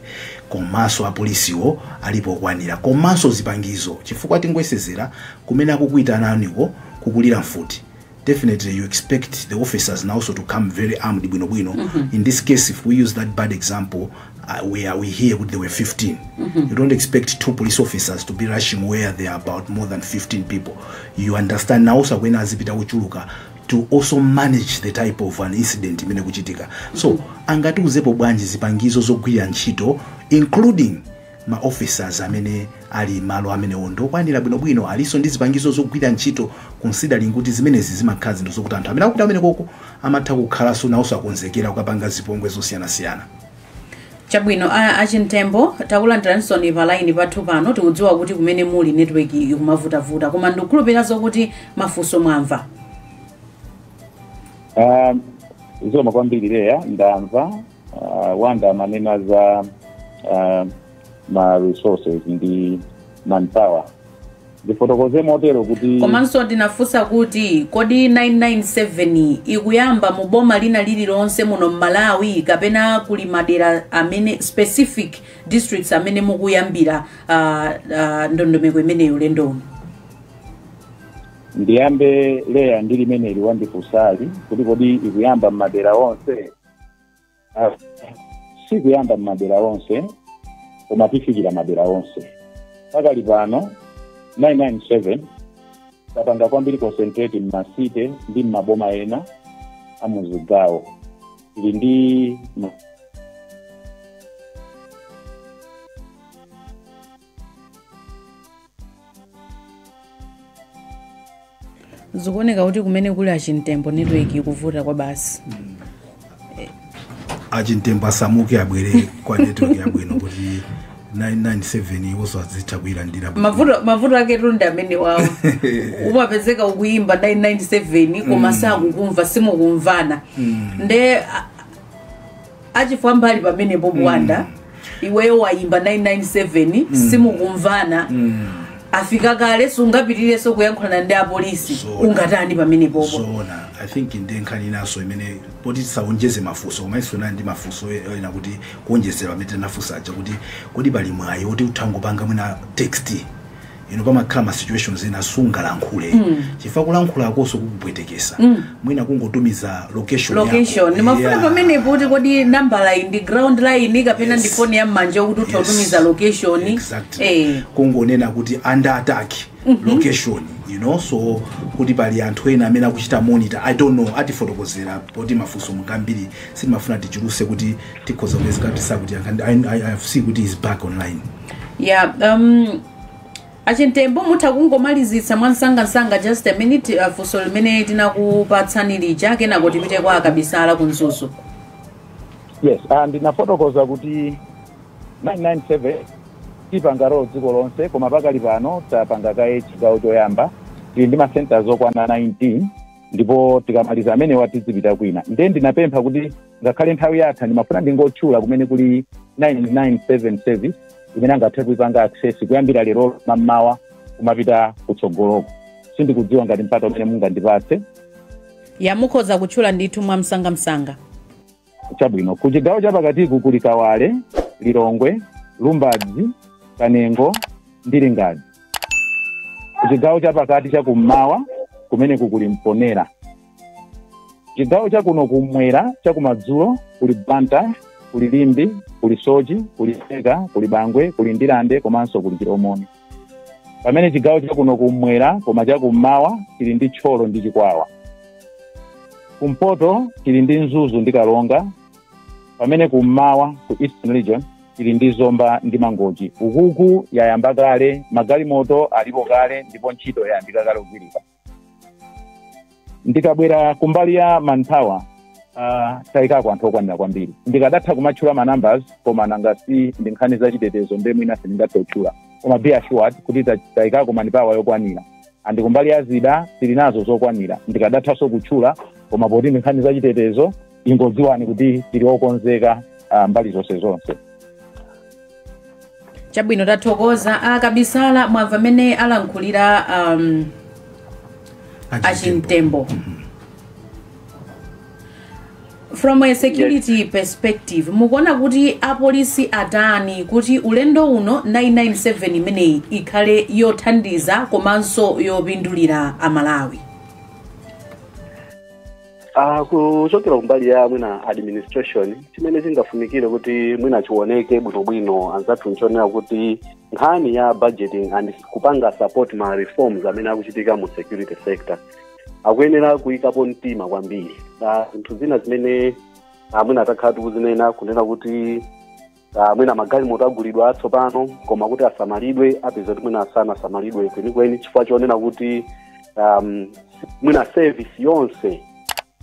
komanso apolisiwo alipo okwanira, komanso zipangizo, chifukwa tingoyesezera kumene akukuyitananiko kukulira mfuti, definitely you expect the officers now also to come very armed bwinobwino. In this case, if we use that bad example, we hear there were 15, you don't expect two police officers to be rushing where there are about more than 15 people, you understand? Now also when azipita kuchuluka to also manage the type of an incident imene kuchitika. So angatiuzepo bwanji zipangizo zogwirira ntchito, including ma officers amene ali malo amenewo, ndokwanira bwinobwino, alinso ndi zipangizo zogwira ntchito, considering kuti zimenezi zimakhala zinthu zokuti anthu amene akupita amene koko amatha kukhalanso nawonso akonzekera kukapanga zipongwe zosiyanasiyana? Chabwino, Achimtembo, takulandiraninso pa line pathu pano. Tikudziwa kuti kumene muli network ikumavutavuta, koma ndikukhulupirira zokuti mafunso mwamva. Zikomo kwambiri Leya, ndamva. Wanda manena za ma resources ndi manpower. Ndifotokoze motero kuti Komanso ndinafunsa kuti kodi 997 ikuyamba mu boma lina lililonse muno mMalawi, kapena kuli madera amene, specific districts amene mukuyambira ndondomeko imeneyo ulendo uno? Ndiyambe leya ndi limeneli wandifunsali kuti kodi ikuyamba m'madera onse. Sikuyamba m'madera onse, koma tifikira madera onse. Pakali pano 997 tapanga kwambiri concentrate m'ma city ndi m'maboma ena amuzigawo. Ili ndi Zikuoneka kuti kumene kuli aChintembo network ikuvuta kwa basi. AChintembo asamuke, abwere kwa network yabwino kuti 997 iwonso azitha kuyilandira bwino. Mavuto ake tunda amene wawo umapezeka ukuyimba 997 koma sakukumva, simukumvana. Nde achifukwa mbali pamenepo bwanda, iweyo wayimba 997, simukumvana, afika kale, sungapitirirenso kuyankhulana ndi apolisi. Zona. Ungatani pamenepopo? Zona, I think ndi nkhani inaso imene poti tisaonjeze mafunso, koma iso ndi mafunso ena kuti kuonjezera pamene tinafunsa aja kuti kodi pali mwayi woti uthangopanga mwina text ino? Pamakhala ma situations ena sungalankhule, chifukwa kulankhulakonso kukupwetekesa. Mwina kungotumiza location yako. Location ndimafuna pamenepo kuti kodi nambala iyi ndi ground line kapena ndi foni ya m'manja kuti utha kutumiza location? Exactly. Eh. Kungonena kuti under attack, location, so kuti pali anthu ena amene akuchita monitor, I don't know, atifotokozera. Poti mafunso mukambiri, sitimafuna tichuluse kuti tikhoza kupezeka tisakuti I have seen kuti is back online. Yeah, aChintembo, mutha kungomalizitsa mwansangasanga, just a minute, funso limene tinakupatsani lija, kenako tipite kwa akabisala ku Mzuzu. Yes, ndinafotokoza kuti 997 tipanga roll dziko lonse, koma pakali pano tapanga kaye chigawo choyamba. Tili ndi ma centers okwana 19, ndipo tikamaliza amenewa tizipita kwina. Ndiye ndinapempha kuti ngakhale nthawi yatha, ndimafuna ndingotchula kumene kuli 997 service imene angathe kuipanga access kuyambira lero mammawa kumapita kutsogoloko. Sindikudziwa ngati mpata umene mungandipatse. Ya, mukhoza kutchula ndithu mwamsangamsanga. Chabwino, ku chigawo chapakatiku kuli Kawale, Lilongwe, Lumbadzi, Kanengo ndi Lingadzi. Ku chigawo chapakati chakummawa kumeneku kuli Mponera. Chigawo chakuno kumwera chakumadzulo kuli Blantyre, kuli Limbe, kuli Soche, kuli Seka, kuli Bangwe, kuli Ndirande komanso kuli Chilomoni, pamene chigawo chakuno kumwera koma chakummawa chili ndi Thyolo ndi Chikwawa. Kumpoto chili ndi Mzuzu ndi Karonga, pamene kummawa ku Eastern Region chili ndi Zomba ndi Mangochi. Ukuku yayamba kale, magalimoto alipo kale ndipo ntchito yayambika kale kugwirika. Ndikabwera kumbali ya manpower, tayikako anthu okwanira kwambiri. Ndikadatha kumatchula ma numbers, koma nanga si ndi nkhani zachitetezo, nde mwina sindingathe kutchula, koma be assured kuti tayikako manpower yokwanira. And kumbali ya zida tili nazo zokwanira. Ndikadathanso kutchula, koma poti ndi nkhani zachitetezo, ingodziwani kuti tili okonzeka mbali zonse zonse. Chabwino, tathokoza. Akabisala, mwamva amene alankhulira aChintembo. From a security perspective, mukuona kuti apolisi atani kuti ulendo uno 997 imeneyi ikhale yothandiza komanso yopindulira Amalawi? Kuchokera kumbali ya mwina administration, chimene chingafunikire kuti mwina chioneke bwinobwino anzathu nchonera kuti nkhani ya budgeting and kupanga support ma reforms amene akuchitika mu security sector, akuyenera kuyikapo mtima kwambiri. Zinthu zina zimene mwina takhala tikuzinena, kunena kuti mwina magalimoto agulidwa atsopano, koma kuti asamalidwe, apeza kuti mwina asanasamalidwe kwenikweni, chifukwa chonena kuti mwina service yonse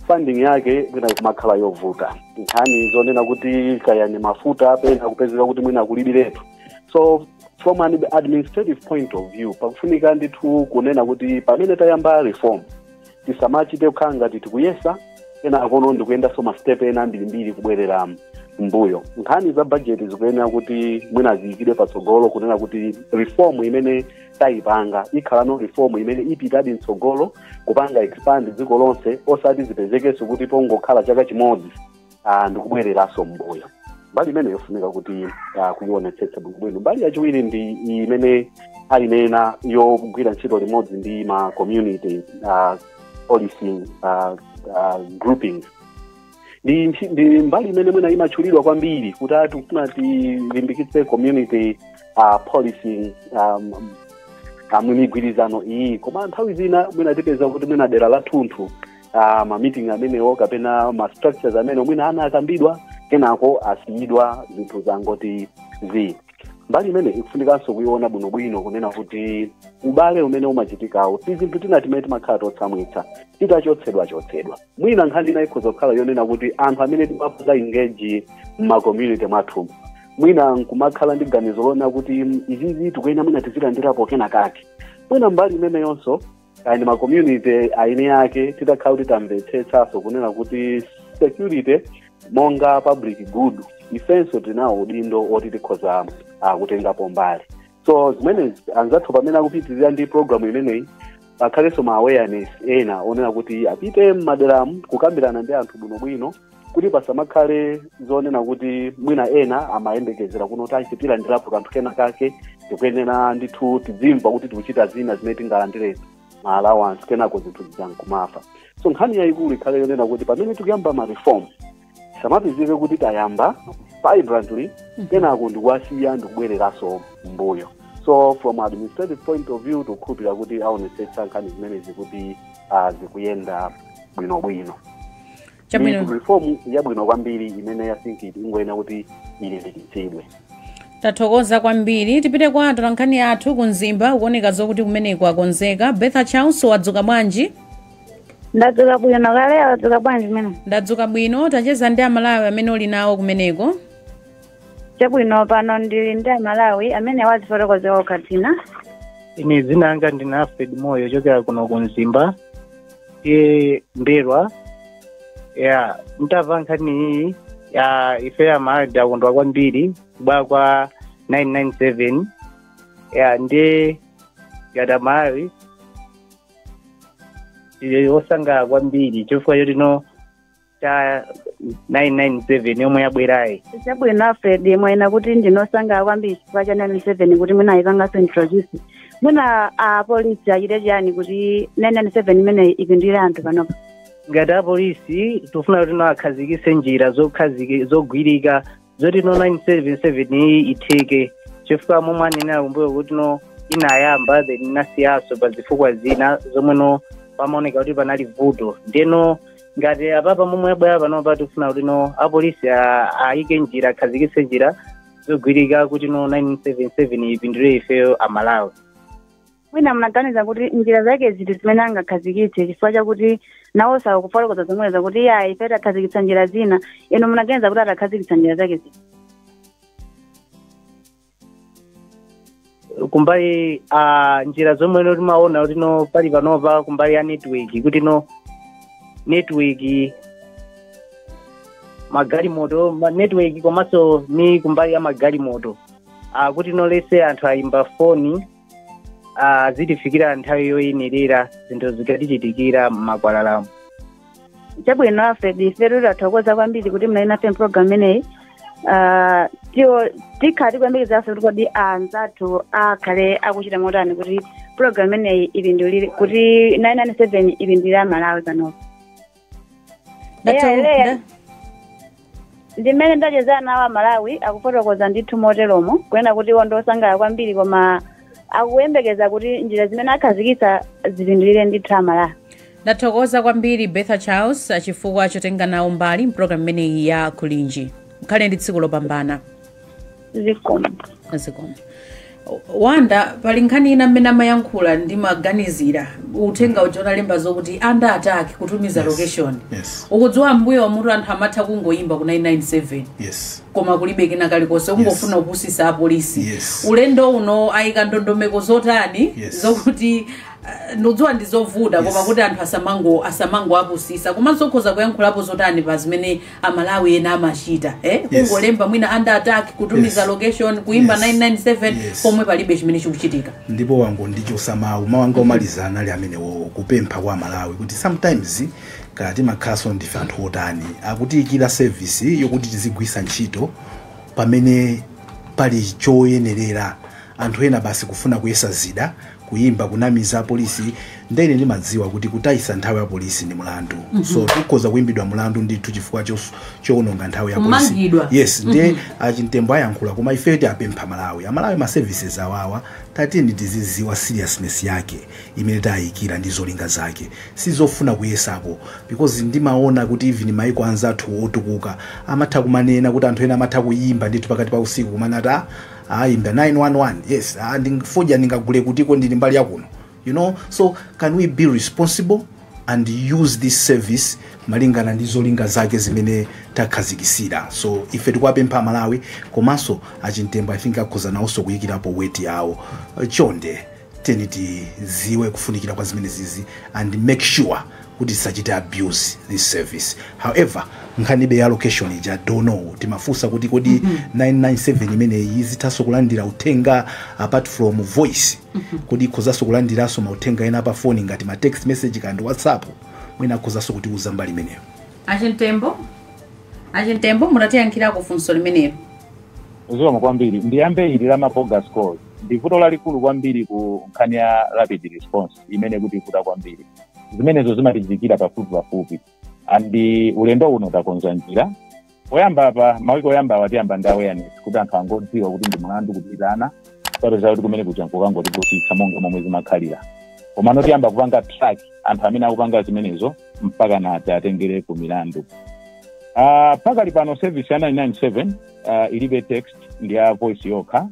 funding yake mwina ikumakhala yovuta. Nkhani zonena kuti kayani mafuta, pena kupezeka kuti mwina kulibiretu. So from an administrative point of view, pakufunika ndithu kunena kuti pamene tayamba reform, tisamachite kukhala ngati tikuyesa, ena akono ndikuyendanso ma step ena ambirimbiri kubwerera Mbuyo nkhani za budget zikuyenera kuti mwina ziyikidwe patsogolo, kunena kuti reform imene tayipanga ikhalano reform imene ipitadi mtsogolo kupanga expand dziko lonse, osati zipezekenso kuti pongokhala chaka chimodzi ndikubwereranso mbuyo. Mbali imene yofunika kuti kuyionetsetsa bwinobwino. Mbali yachiwiri ndi imene ayinena yogwira ntchito limodzi ndi ma community policing groupings. Ndi mbali imene mwina imatchulidwa kwambiri kuti ati kufuna tilimbikitse community policing migwirizano iyi, koma nthawi zina mwina tipeza kuti mwina dera la thunthu ma meeting amenewo kapena ma structures amenewo mwina ana akambidwa, kenako asiyidwa, zinthu zangoti zi. Mbali imene ikufunikanso kuiona bwinobwino, kunena kuti ubale umene umachitikawo si zinthu tina timene timakhala totsamwitsa titachotsedwa chotsedwa. Mwina nkhani ina ikhoza kukhala yonena kuti anthu amene timapanga engage m'ma community mwathu mwina nkumakhala ndi ganizo lonena kuti izizi tikuyenera mwina tizilandirapo kenakake. Mwina mbali imeneyonso kani ma community aine ake titakhala kuti tamvetsetsanso kunena kuti security monga public good, ifenso tinawo udindo oti tikhoza kutengapo mbali. So zimenezi anzathu pamene akupitirira ndi program imeneyi, pakhalenso ma awareness ena onena kuti apite m'maderamu kukambirana ndi anthu bwinobwino, kuti pasamakhale zonena kuti mwina ena amayembekezera kuno kuti achitilandirapo kanthu kena kake, tikuyenera ndithu tidzimva kuti tikuchita zina zimene tingalandire ma allowance, kenako zinthu zidzankumafa. So nkhani yayikulu ikhale yonena kuti pamene tikuyamba ma reform, samapezeke kuti tayamba vibrantly, kenako ndikuwasiya ndikubwereranso mbuyo. So from administrative point of view, tikukhulupirira kuti aonetsetsa nkhani zimenezi kuti zikuyenda bwinobwino. Chabwino. Ndi reform yabwino kwambiri imene I think ingoyenera kuti ilimbikitsidwe. Tathokoza kwambiri. Tipite kwa atolankhani athu ku Mzimba. Kuoneka zokuti kumeneko akonzeka. Betha Charles, wadzuka bwanji? Ndadzuka bwino kale. Wadzuka bwanji mene? Ndadzuka bwino. Tacheza ndi Amalawi amene uli nawo kumeneko. Chabwino, pano ndili ndi Amalawi amene wazifotokoza okha dzina. Ine dzina langa ndine Alfred Moyo, chokera kuno ku Mzimba, iye Mbelwa ya. Mtamva nkhani iyi ya, ife Amalawi takondwa kwambiri kubwera kwa 997 ya. Ndi ngati Amalawi tili osangalala kwambiri chifukwa chotino cha 997 yomwe yabwerayi. Chabwino Alfred, mwena kuti ndinosangalala kwambiri chifukwa cha 997 kuti mwina ayipanganso introduce. Mwina apolisi achite chiyani kuti 997 imene ipindulire anthu panopa? Ngati apolisi tikufuna kuti no akhazikitse njira zogwirika zoti no 977 iyi itheke, chifukwa momwe anenera kumbuyo kuti no inayamba then inasiyaso pa zifukwa zina zomwe no pamaoneka kuti panali vuto. Ndeno ngati apapa momwe abwera panopa, tikufuna kuti no apolisi ayike njira, akhazikitse njira zogwirika kuti no 977 ipindulire ifeyo Amalawi. Mwina munaganiza kuti njira zake ziti zimene angakhazikitse, chifukwa chakuti nawo sakufotokoza zomwezo kuti iya, ife takhazikitsa njira zina? Inu munaganiza kuti atakhazikitsa njira zake ziti? Kumbali njira zomwe no timaona kuti no pali panopa, kumbali ya network, kuti no network magalimoto network, komanso ni kumbali ya magalimoto kuti no lese anthu ayimba foni zitifikira nthawi yoyenerera zinthu zikatichitikira m'makwalalamo. Chabwino Alfred, ife tathokoza kwambiri kuti munali nafe program imeneyi. Tiwo tikhala tikuyembekeza kuti kodi anzathu akhale akuchita motani kuti program imeneyi ipindulire, kuti 997 ipindulire Amalawi panopa. Leya. Ndimene ndachezana nawo Amalawi, akufotokoza ndithu moteromo kunena kuti iwo ndiosangalala kwambiri, koma akuyembekeza kuti njira zimene akhazikitsa zipindulire ndithu Amalawi. Ndathokoza kwambiri Betha Charles chifukwa chotenga nawo mbali mpulogalamu imeneyi ya Kulinji. Mukhale ndi tsiku lopambana. Zikomo. Zikomo. Wanda, pali nkhani ina mmene amayankhula ndimaganizira uthenga uja unalemba zokuti under attack, kutumiza location. Ukudziwa mbuyo wamutu anthu amatha kungoyimba ku 997 koma kulibe kena kalikonse, kungofuna kupusisa apolisi. Ulendo uno ayika ndondomeko zotani zokuti Ndudziwa ndi zovuta, koma kuti anthu asamango apusisa, komanso ukhoza kuyankhulapo zotani pa zimene Amalawi ena amachita, eh? Kungolemba mwina "under attack", kutumiza location, kuimba 997 pomwe palibe chimene chikuchitika. Ndipo wango ndichosa mawu, mawu anga omaliza anali amenewo, kupempha kwa Malawi kuti sometimes kaya timakhalanso ndife anthu otani, akutiyikira service yokuti tizigwisa ntchito pamene pali choyenerera. Anthu ena basi kufuna kuyesa zida, kuyimba, kunamiza apolisi. Ndene ndimadziwa kuti kutayisa nthawi ya polisi ndi mulandu, so tikhoza kuyimbidwa mulandu ndithu chifukwa chowononga nthawi ya polisi. Kumangidwa. Yes, ndiye aChintembo ayankhula, koma ife tiapempha Malawi, Amalawi, ma services awawa tatiyeni tiziziwa seriousness yake imene tayikira ndi zolinga zake, sizofuna kuyesapo, because ndimaona kuti even maiko anzathu otukuka amatha kumanena kuti anthu ena amatha kuyimba ndithu pakati pa usiku, kumanati, "Ah, ayimba 911, yes, ah, ndinfoja ndingagule kutiko, ndili mbali yakuno." So can we be responsible and use this service malingana ndi zolinga zake zimene takhazikisira? So ife tikuwapempha Malawi, komanso aChintembo, I think akhoza nawonso kuyikirapo weight yawo. Chonde teni tiziwe kufunikira kwa zimene zizi and make sure kuti tisachite abuse this service. However, nkhanibe ya location ija, don't know, timafunsa kuti kodi 997 imeneyi izithanso kulandira uthenga apart from voice? Kodi ikhozanso kulandiranso mauthenga ena pa foni ngati ma text message kandi WhatsApp? Mwina akhozanso kutiuza mbali imeneyo. AChintembo, aChintembo, mutatiyankhirako funso limenelo. Zikomo kwambiri. Ndiyambe ili la ma bogus calls. Ndi vuto lalikulu kwambiri ku nkhani ya rapid response imene kuti ivuta kwambiri. Zimenezo zimatichitikira pafupi pafupi, and ulendo uno takonza njira. Poyamba apa, mawiki oyamba awa, tiyamba ndi awareness kuti anthu angodziwa kuti ndi mlandu kupitana, sapeza kuti kumene kuja nkukangotipusitsa monga momwe zimakhalira. Komano tiyamba kupanga track anthu amene akupanga zimenezo mpaka nati atengere ku milandu. Pakali pano service ya 997 ilibe text, ndi ya voice yokha,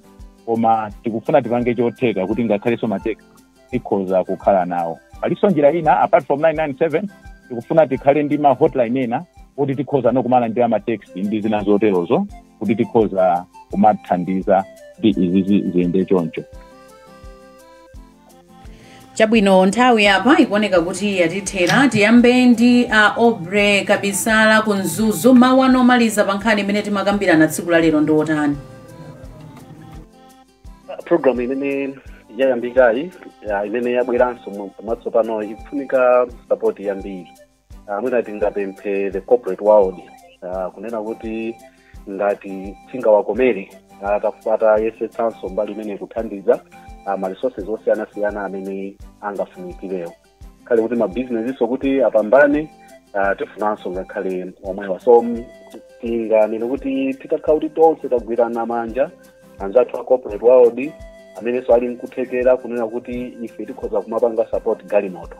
koma tikufuna tipange chotheka kuti ngakhalenso ma text tikhoza kukhala nawo. Palinso njira ina apart from 997, tikufuna tikhale ndi ma hotline ena kuti tikhoza nokumala ma text ndi zina zoterozo, kuti tikhoza kumathandiza kuti izizi ziyende choncho. Chabwino, nthawi apa ikuoneka kuti yatithera. Tiyambe ndi a Obre Kabisala ku Mzuzu. Mawu anu omaliza pa nkhani imene timakambirana tsiku la lero ndi otani? Program imene yayambikayi, imene yabweranso mwatsopano, ikufunika support yambiri. Mwina tingapemphe the corporate world, kunena kuti ngati tingawakomere atayesetsanso mbali imene kuthandiza ma resources osiyanasiyana amene angafunikirewo, khale kuti mabizinesiso kuti apambane, tifunanso ngakhale omwewa. So tinganene kuti titakhala kuti tonse tagwirana manja, anzathu a corporate world amenenso ali nkuthekera kunena kuti ife tikhoza kumapanga support galimoto,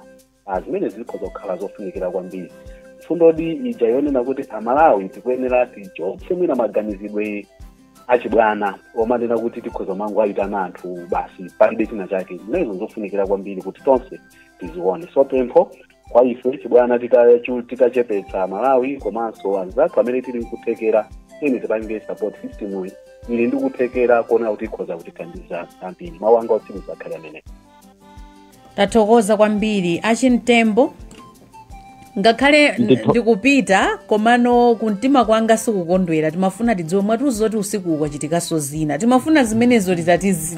zimene zikhoza kukhala zofunikira kwambiri. Mfundodi ija yonena kuti Amalawi tikuyenera tichotse mwina maganizidwe achibwana omanena kuti tikhoza mango ayitana anthu basi, palibe china chake, zimenezo zofunikira kwambiri kuti tonse tizione. So pempho kwa ife, chibwana titachepetsa Malawi, komanso anzathu amene tili nkuthekera, eni tipange support system iyi, ili ndi kuthekera kuona kuti ikhoza kutithandiza ambiri. Mawu anga otsiriza akhale amene. Tathokoza kwambiri, aChintembo. Ngakhale ndikupita, komano kumtima kwanga sikukondwera. Timafuna tidziwe, mwatiuza kuti usiku kwachitikanso zina, timafuna zimenezo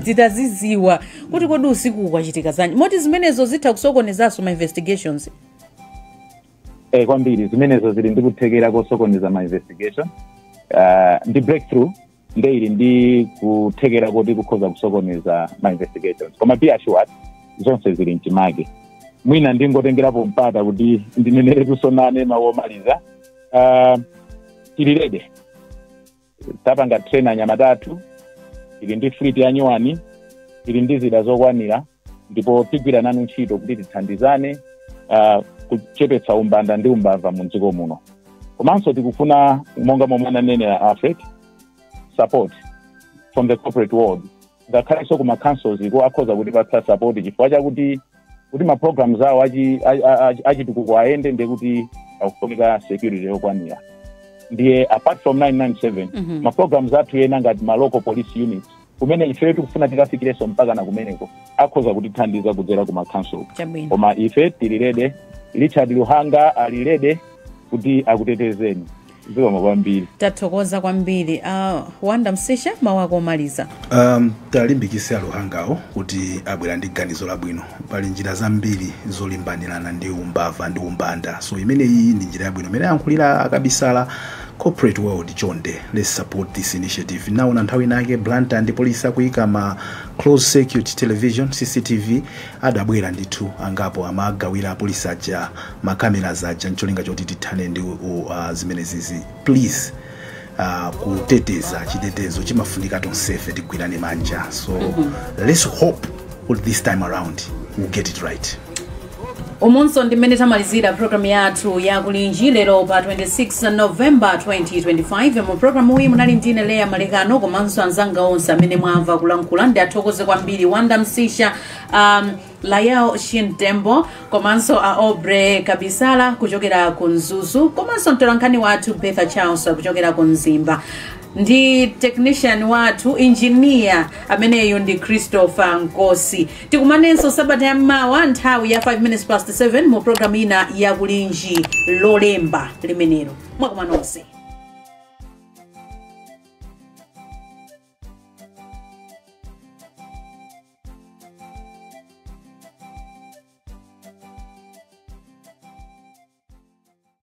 titaziziwa kuti kodi usiku kwachitika zanji, moti zimenezo zitha kusokonezanso ma investigations? Kwambiri, zimenezo zili ndi kuthekera kosokoneza ma investigation. Ndi breakthrough, nde ili ndi kuthekera kuti kukhoza kusokoneza ma investigations, koma be assured, zonse zili mchimake. Mwina ndingotengerapo mpata kuti ndinenere tusonane mawu omaliza. Tili ready, tapanga train anyamata athu, tili ndi fleet ya nyuwani, tili ndi zida zokwanira, ndipo tigwira nanu ntchito kuti tithandizane kuchepetsa umbanda ndi umbava mu dziko muno. Komanso tikufuna, monga momwe ananenera Alfred, support from the corporate world, ngakhalenso kuma councils iko akhoza kutipatsa support, chifukwa chakuti kuti ma programs awo achitukuko ayende, ndiye kuti akufunika security yokwanira. Ndiye apart from 997, ma programs athu ena ngati ma local police units. Kumene ife tikufuna tikafikirenso mpaka na kumeneko, akhoza kutithandiza kudzera ku makhansolo. Koma ife tili ready, Richard Luhanga ali ready kuti akutetezeni. Zikomo kwambiri. Tathokoza kwambiri. Wanda Msisha, mawu ako omaliza. Talimbikise aluhangawo kuti abwera ndi ganizo labwino. Pali njira zambiri zolimbanirana ndi umbava ndi umbanda, so imeneyi ndi njira yabwino imene ayankhulira akabisala. Corporate world, chonde, let's support this initiative. Naona nthawi inake Blantyre ndi polisi akuyika ma closed circuit television, CCTV, adabwera ndithu angapo, amagawira apolisi aja ma cameras aja ncholinga choti tithane ndi zimenezizi. Please, kuteteza, chitetezo chimafunika tonsefe tigwirane manja. So let's hope kuti this time around we'll get it right. Umunso ndi mmene tamalizira programu yathu ya Kulinji lero pa 26 November 2025. Mu programu iyi munali ndine Leya Malekano komanso anzanga onse amene mwamva kulankhula. Ndi athokoze kwambiri Wanda Msisha, Layao Shintembo komanso a Obre Kabisala kuchokera ku Mzuzu, komanso mtolankhani wathu Betha Charles kuchokera ku Mzimba, ndi technician wathu, engineer ameneyu ndi Christopher Nkosi. Tikumanenso sabata yammawa nthawi ya 5 minutes past 7 mu programu ina ya Kulinji Lolemba limenelo. Mwakoma nonse.